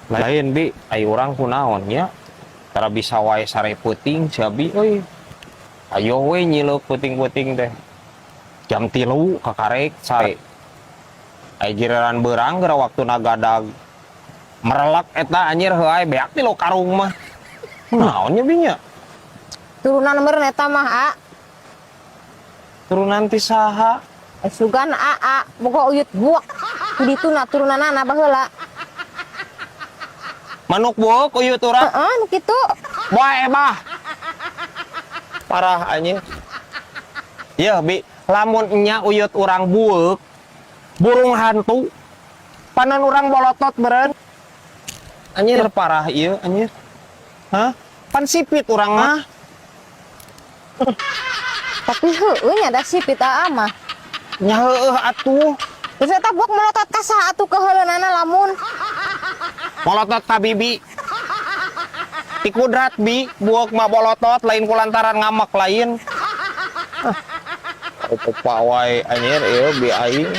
Lain, Bi, ai urang kunaon nya? Tara bisa wae sare peuting sia, Bi, euy. Ayo we nyileuk peuting-peuting teh. Jam 3 kakarek sare. Ai giliran beurang geura waktu nagadag merelak eta, anjir, heuay beak 3 karung mah. Naon nya, Bi, nya? Turunan meureun eta mah, A. Turunan ti saha? Eh, sugan aa boga uyut buak. Ku dituna turunanana baheula. Manuk buuk uyut urang. Heeh, nu kitu. Bae bah. Parah, anjir. Ya, Bi, lamun nya uyut urang bueuk, burung hantu, panon urang bolotot beren. Anjir, parah ieu, anjir. Hah? Pan sipit urang mah. Tapi heueuh nya, da sipit aa mah. Nya heueuh atuh. Terus eta buak melotot ka saha atuh keheuleunana lamun? Molotot ka bibi. Ti kudrat, Bi, bueuk mah bolotot lain kulantaran ngamak lain. Ah, apa wae, anjir, ieu bi aing.